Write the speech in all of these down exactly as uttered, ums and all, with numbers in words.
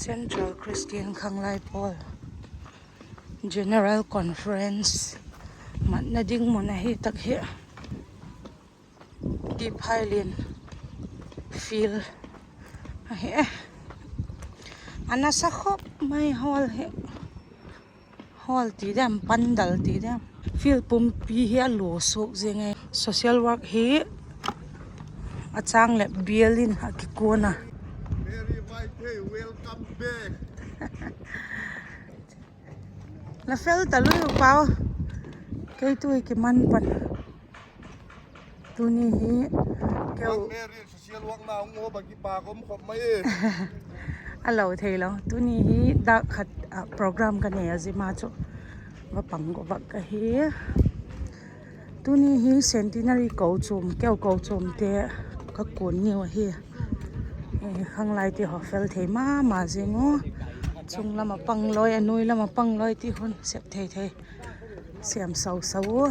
Central Christian Khanglai Pawl General Conference matna ding mun ahi tak hi. Deep High Lane field ahi e. A nasa khop mai hall hi. Hall ti diam, pandal ti diam. Field pumpi hi a lusuak ziang e. Social work hi a chang leh bial in a kikuan a. La fel ta lui u pau. Kei tu i kiman pan. Tuni hi keu a lo theilo. Tuni hi dak khat ah program ka nei a, zia ma chu va pang go vak ahi. Tuni hi centenary kochuam, keu kochuamte ka kuan niu ahi. Khanglaite haw fel thei ma ma zing u. Chung lam a pang lawi, a nuai lam a pang lawi ti hun sep thei thei. Siam sau sau u.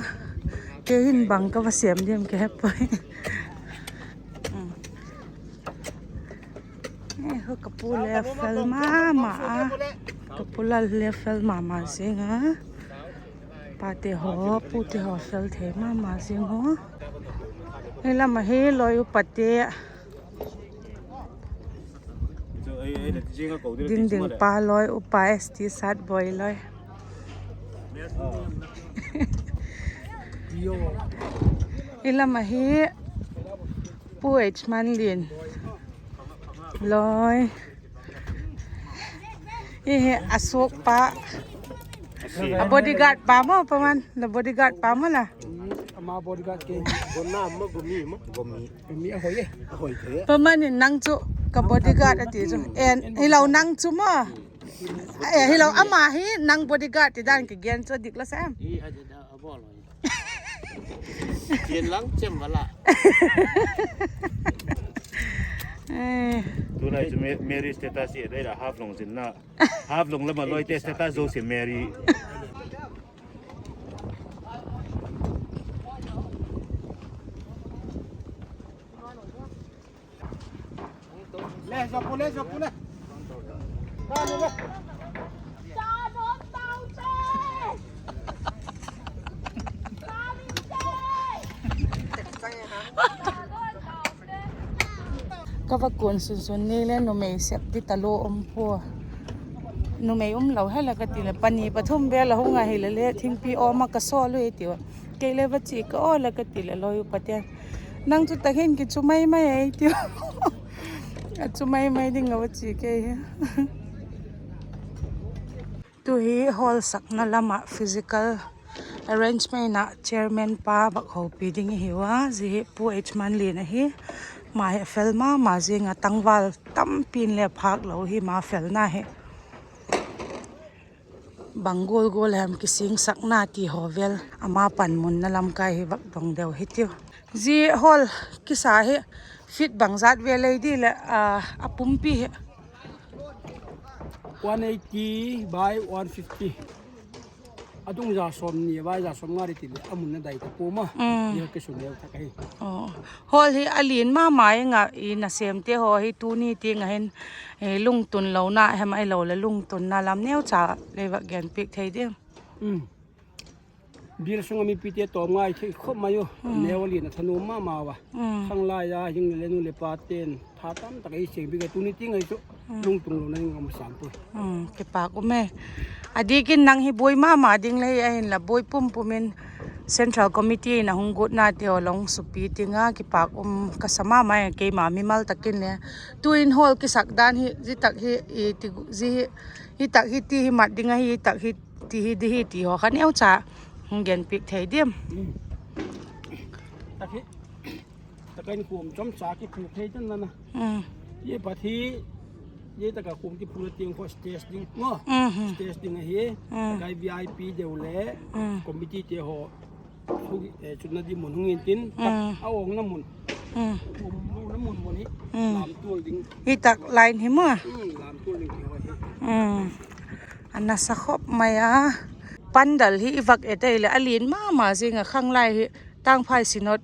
Kei hin bang ka va siam diam ka he puai. Ka pu le fel ma ma a, ka pu Lal le fel ma ma zing a. Pate haw, pute haw fel thei ma ma zing u. Hi lam ahi lawi upate. Ding ding pa lawi upa S T Satboi lawi. Hi lam ahi Pu H Manlin lawi. Hi hi a suak pa, a bodyguard pa maw, Paman? La bodyguard pa maw la? Ama bodyguard ke. Paman in nang chu ka bodyguard a ti chu. En, hilo nang chu maw? Hilo ama hi nang bodyguard ti dan kigen chu a dik la sam. Tunai chu Mary status hi dei la Haflong zinna. Haflong lam a lawite status zosia Mary. Ka va kuan sunsun ni le numei sep di talo um pua. Numei um lo hela ka ti leh pani pathum vel a hung ahile le thingpi awm a ka sawl ui tiu. Kei le va chia ka aw la ka ti leh lawi upate'n, nang chu tak hin kichu mai mai ei tiu. A chu mai mai ding a va chia kei hi. Tu hi hall sakna lam ah physical arrangement ah chairman pa vak hopi ding i hiu a, zia hi Pu H Manlin ahi. Ma hi a fel ma ma zing a, tangval tampi'n le phâk lo hi ma felna hi. Bang gual gual hem kisingsakna ti haw vel ama panmunna lam kai hi vak dong deu hitiu. Zia hall kisa hi feet bangzat vel ei di leh a pumpi hi? One eighty by one fifty. A dung za sawmni a vai za sawmnga di ti leh a munna dai ta pua ma. Zia kisu neu tak ahi. Hall hi a lian ma ma ing a, i nasêmte haw hi tuni tiang a hin lungtun lona hem ahilo leh lungtunna lam neucha lei vak genpiak thei diam? Bial sung a mipite tawm ngai thei khop mai u. Neu a lian a thanuam ma ma ua. Khanglai a hing le nu leh pate'n tha tam tak ei siang bik a, tuni tiang ahi chu lungtung lona ding a um sam pui. Kipâk um e. A diak in nang hi buai ma ma ding le hi ahinla buai pum pum in Central Committee in a hung gutnate haw la hung supi ting a, kipâk um ka sa ma ma e. Keima mimal tak in le tu'in hall kisak dan hi, zia tak hi, hi tak hi ti hi mat ding ahi, tak hi ti hi di hi ti haw kha neucha hung genpiak thei diam? Tak hi tak a in khuam chomcha kiphuk thei tan nana. Zia pat hi, zia tak a khuam kiphuk a tiang kha stage ding maw? Stage ding ahi. Tak a V I P deu le committeete haw chutna di mun hung intin, a awngna mun, umna mun mun hi lamtual ding, hi tak line hi maw? Lamtual ding ti haw hi. A nasa khop mai a. Pandal hi i vak et ei leh a lian ma ma zing a, Khanglai hi Tangphai Synod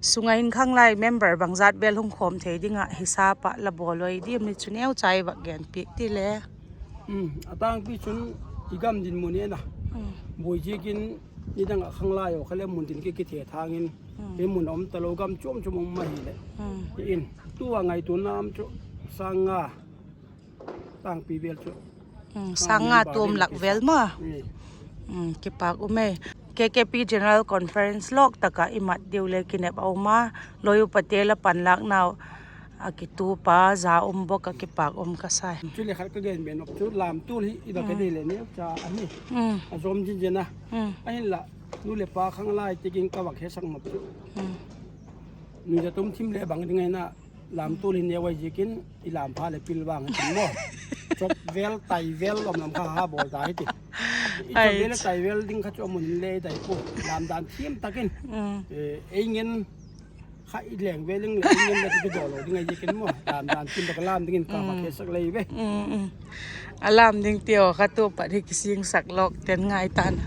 Sung ah hin khanglai member bangzat vel hung khawm thei ding ah hisap ah la bawl ui diam ni chu neu chai vak gen piak ti le. A tângpi chun i gam dinmun en a, buai ziakin nidang ah khanglai haw kha le mun tin ki kithethang in, i mun a um talo gam chuam chuam um ahileh, in tu a ngaituana um chu sâng nga tângpi vel chu, sâng nga tuam lak vel maw. Kipâk um e. K K P General Conference lawk tak ah i mat diu le kinep a um a, lawi upate la panlâknau a kitup a za um bawk a, kipâk um ka sa. Chuleh khat ka gen be nop chu lamtual hi i va ka dei le neu cha ahi. A zawm zin zin a. Ahinla nu leh pa khanglai tikin ka vak hesak nop chu, nuizat um thim le bang ding ahi na, lamtual hi neu ahi ziakin i lam pha leh pil vang hi tin maw. Chawp vel tai vel lam lam kha ha bawl ta hi ti. I chawp vel tai vel ding kha chu a mun in le dai pua, lam dan thiam tak in. Ei ngen kha i leng vel ding leh i ngen le kidaw lo ding ahi ziakin maw, lam dan thiam tak a lam dingin ka vak hesak lei ve. A lam ding tiu kha tu pat hi kisingsak lawk ten ngai ta'n a.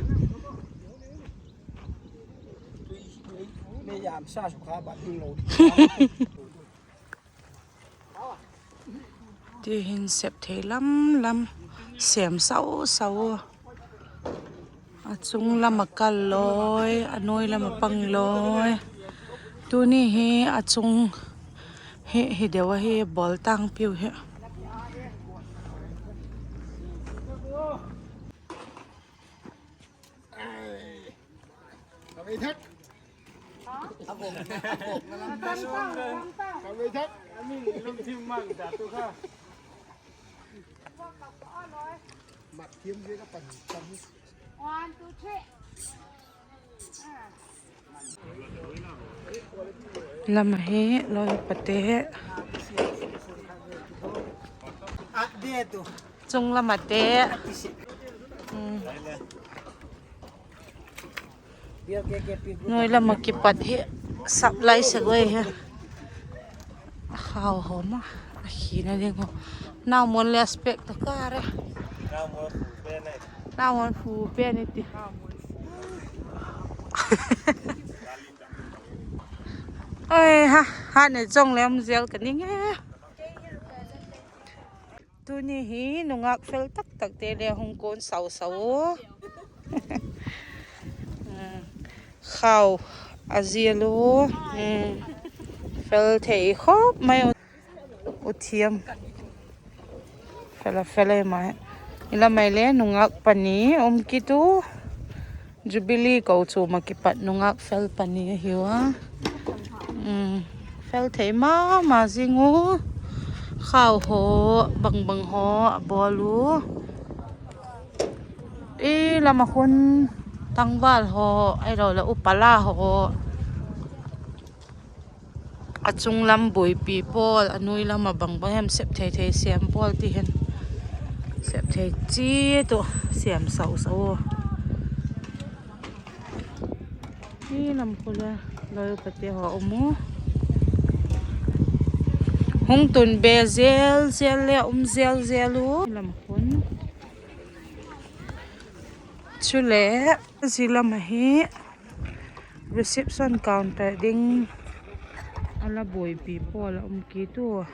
Ti hin sep thei lam lam sêm sau sau a, a chung lam a kal lawi, a nuai lam a pang lawi. Tuni hi a chung hi hi deu ahi, bawl tângpiu hi. Lam ahi, lawi upate, chung lam ate. Nuai lam ah kipat hi sap lai sek ui hi. A khau hawm a, a khina ding haw. Nauman le spec ta ka re. Nauman fu pen i ti. Oi ha, ha ne chong le um zel ka ning e. Tuni hi nungâk fel tak takte le hung kuan sau sau u. Khau a zial u, fel thei khawp mai u, u thiam. Fel a fel e mai. I lam ah le nungâk pani um kit u. Jubilee kochuam ah kipat nungâk fel pani ahiu a. Fel thei ma ma zing u. Khau haw, bang bang haw a bawl u. I lam ah khun tangval haw, ahilo leh upala haw. A chung lam buaipi pawl, a nuai lam ah bang bang hem sep thei thei sêm pawl ti hin sep thei chiat u, sêm sau sau u. I lam khu le lawi upate haw um u. Hung tun be zel zel le um zel zel u. I lam khun chule, zia lam ahi, reception counter ding a la buaipi pawl a um kit u.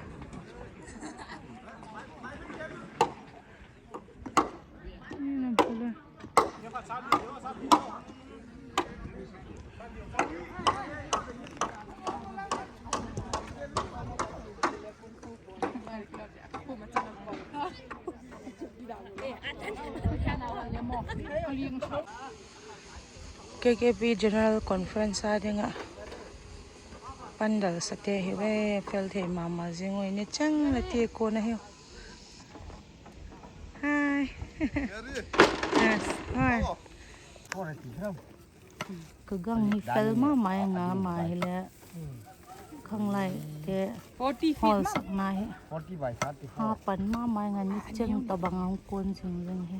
K K P General Conference a ding ah pandal sate hi ve, fel thei ma ma zing ui, ni cheng la ti kuan ahiu. Ka gang hi fel ma ma ing a, ama hile khanglaite hawlsakna hi ha pan ma ma ing a, ni cheng tawhbang a hung kuan zing zing hi.